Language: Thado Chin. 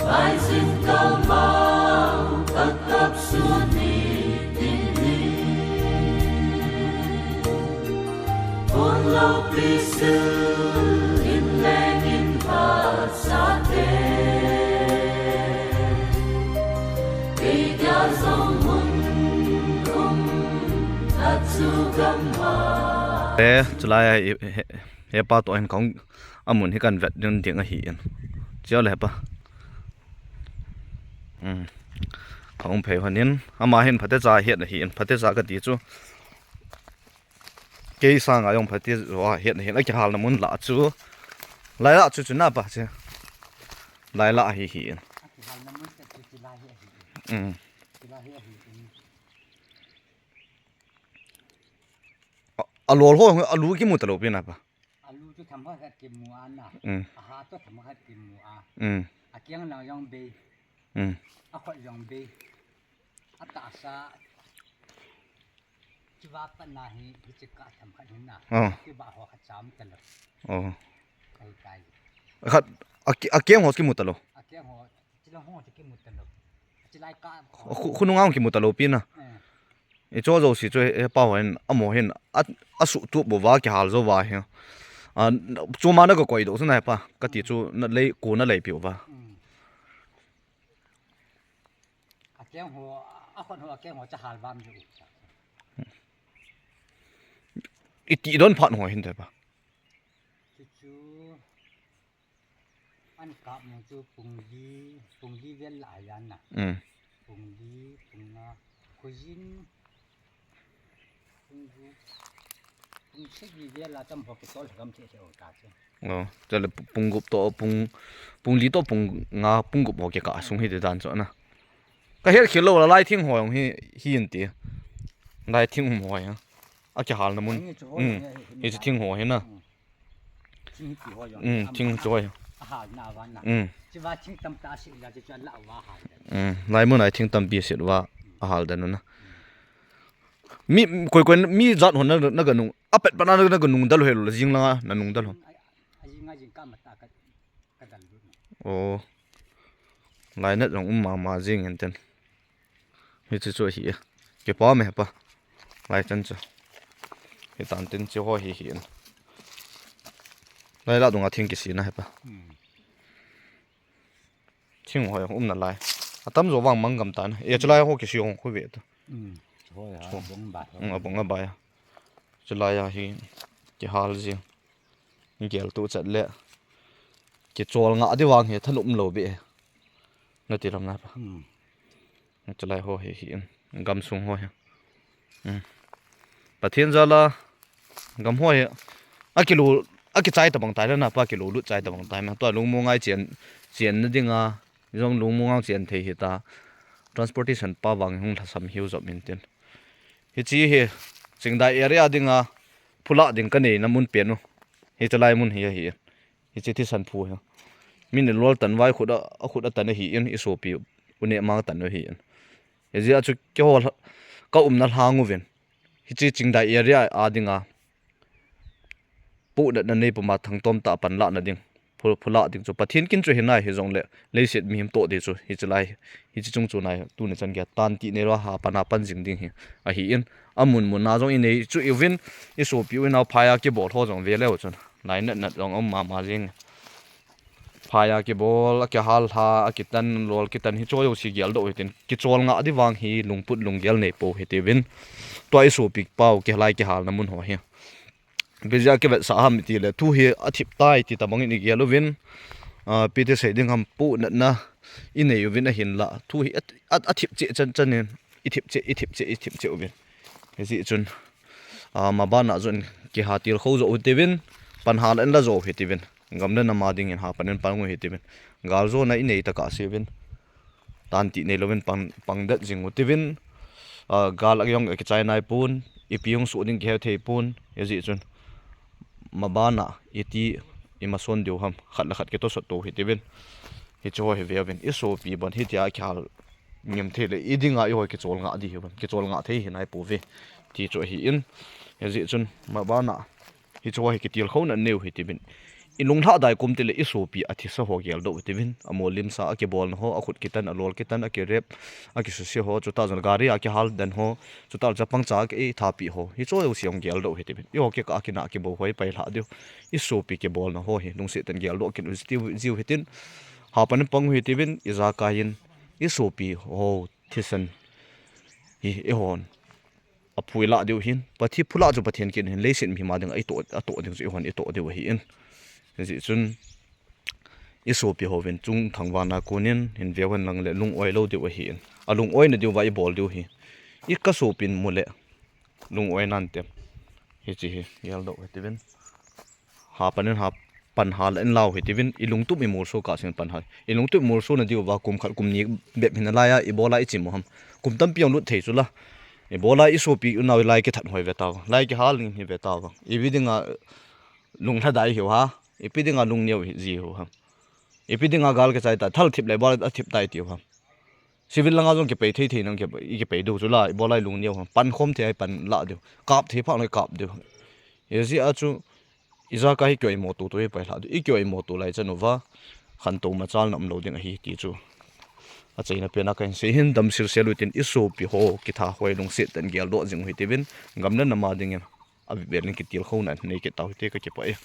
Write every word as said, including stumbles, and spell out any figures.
Rising kalmau kakap suni tini. Pun lopi sil in leng in pasate. Kei dia zong hun um achu gamma. Eh, chulai ai, he, he pa to en kong amun hi kan vet ding ding ahi in. Chiao le pa. Um. Kong phei honin. Ama hin phatecha het ahi in. Phatecha kati chu. Kei sanga jong phatecha het ahi in. Akihal na mun la chu. Lai la chu chu na pa che. Lai la hi hi in. Akihal na mun chu chu lai hi ahi in. Um. Chu lai hi ahi in. A, a lol ho, a lu kimu ta lo pi na pa. A lu chu themkhat khat kimu a na. Um. A ha chu themkhat khat kimu a. Um. A kiang lang jong bei. Um. A khot jong bei. A tahsa. Kiva pa na hi, hi chi ka themkhat hin na. Oh. Kiva ho khat cham ta lo. Oh. Kai kai. Khat, a ki-, a kiang ho kimu ta lo. A kiang ho, chi lang ho chu kimu ta lo. Chi lai ka. Khu-, khu nung ang kimu ta lo pi na. Eh. I cho zo si chu he pa ho hin, amo hin, a, a su tu bo va kihal zo va hi. A, chu ma na ka koi do su na pa, kati chu na lei, ku na lei piu va. Mm. A keng ho, a khon ho, a keng ho cha hal vam ju. I ti don phat ho hin te pa. Chu chu. An kap mo chu pung li, pung li vel la yan na. Mm. Pung li, pung nga, khujin, pung gu, pung sagi vel la cham ho kitol gam che che o ta chu. Oh, chale pu-, pung gup to, pung, pung li to, pung nga, pung gup ho kikah sung hi te dan chu na. Ka her khel lo la lai thing ho jong hi, hi in ti. Lai thing um ho jong. A kihal na mun. Hi chu ho jong hi, hi chu thing ho hi na. Mm. Thing hi ti ho jong. Mm, thing chu ho jong. A hal na van na. Mm. Chi va thing tam ta si la chi chu la va hal. Mm, lai mun ai thing tam pi si va a hal dan na. Mi, koi koi mi jat ho na, na ka nung. A pet pa na, na ka nung dal he lo la jing la na nung dal ho. A jing a jing ka ma ta ka. Oh. Lainat jong um mama jing in ten. Hi chu chu hi. Kipa me pa. Lai chan chu. Hi tan tin chu ho hi hi in. Lai la dunga thing kisi na he pa. Hmm. Thing ho um na lai. Atam jo vang mang gam tan. E chu lai ho kisi hong khu ve tu. Hmm. Chu ho ya, bong ba. Hmm, a bong a ba ya. Chu lai ya hi. Kihal jing. Gel tu chat le. Kichol nga di vang hi thanop lo be. Na ti lam na pa. Hmm. Chulai ho hi hi in. Gam sung ho hi. Hmm. Pathen jal a gam ho hi. A kilo, a kichai ta bang tai na pa kilo lut chai ta bang tai ma. Tua lungmong ai chen, chen na ding a. Jong lungmong ang chen thei hi ta. Transportation pa vang hung lhasam hiu jop min tin. Hi chi hi. Chingdai area ding a. Phula ding ka nei na mun pen u. Hi chulai mun hi hi. Hi chi thisan phu hi. Min lol tan vai khut a, a khut a tan hi in i sopi u ne ma tan hi in. Hi jia chu keiho lha-, ka umna lhang uvin. Hi chi Chingdai area a dinga. Pu na na nei puma thang tom ta pan la na ding. Phu, phu la ding chu. Pathen kin chu hi nai hi jong le. Leiset mihem to di chu. Hi chi lai. Hi chi chung chu nai. Tu ni chan gei tan ti nei lo ha pan a pan jing ding hi. A hi in. A mun mun na jong i nei chu i uvin. I sopi u in a phai a kibol ho jong ve leu chun. Lainat nat jong um mama jing. Phai a kibol, a kihal lha, a kitan lol, kitan hi choi ho si gel do hi tin. Kichol nga di vang hi lungput lunggel nei po hi ti vin. Tua i sopi pau kihal lai kihal na mun ho hi. Bijia kivet sa ham ti le, thu hi a thip tai ti ta bang in i gel uvin. Ah, pi ti sei ding ham pu na na i nei uvin a hin la. Thu hi a, a, a thip che chan chan in. I thip che, i thip che, i thip che uvin. Hi jeh chun, ah, ma ban a chun kiha til kho jo u ti vin, pan hal en la jo hi ti vin. Gam le nam a ding in ha pan en pan u hi ti vin. Gal jo na i nei ta ka si vin. Tan ti nei lo vin pang, pang det jing u ti vin. Ah, gal a jong kichai nai pun, i pi hung su ding kihe thei pun. Hi jeh chun, ma ban a i ti i ma son diu ham, khat le khat kito sot to hi ti vin. Hi chu ho hi ve vin. I sopi ban hi ti a kihal Ngim thei le, i dinga i hoi kichol nga di hi, kichol nga thei hi nai pu ve. Ti chu hi in, hi jeh chun ma ban a, hi chu hi kitil kho na neu hi ti vin. I lunglhah dai kum tile i sopi a thisa ho geldoh u hitin, a mol limsa a kibolna ho, a khut kitan, a lol kitan, a kirep, a kisuse ho, chutah jong gari a kihal den ho, chutah chapang cha a kithapi ho, hicho jouse jong geldoh u hitin. I ho kikah a kinah kibou ho i pailhah diu. I sopi kibolna ho hi lungset tah in geldoh kit u hitin, hapan in pang u hitin, ijakai in i sopi ho thisan hi eihon aphuilah diu hin, Pathen phulah chu Pathen kin hin, leiset mi ma ding a itoh, atoh ding chu eihon itoh diu ahin. Hijeh chun i sopi hovin chungthang vana konin hin veu hen lang le lung-oi lou diu ahin. A lung-oina diuva i bol diu hi. I ka sopin mu le lung-oi nante. Hiche hi geldoh u hitin. Hapan in ha, pan hal in lau hitin, i lungtup i molso kah seh in pan hal. I lungtup i molsona diuva kum khat kum ni bep hina laiya ibola i chim u ham. Kum tampi jong lut thei chu la. Ibola i sopi unau lai kithat hoi ve tauva, lai kihal in hi ve tauva. Ipi dinga lunglhadai hiu ham. Ipi dinga lungneo ji hiu ham. Ipi dinga gal kichai ta, thal thip le bol a thip tai tiu ham. Civil langa jong kipei thei thei nang kipei, i kipei diu chu la, ibola i lungneo ham. Pan khom thei a i pan lah diu. Kap thei phah le kap diu. Hijeh a chu ijakai hi kio imoto to hi pailhah diu. I kio imoto lai chan uva khantou machal na umlou ding ahi ti chu achaina pena kahin sei hin, damsel sel u hitin, i sopi ho kitha hoi lungset tah in geldoh jing u hitin, gam le nam a dingin avel in kitilkhouna nei kit tau hite, ka kipah e.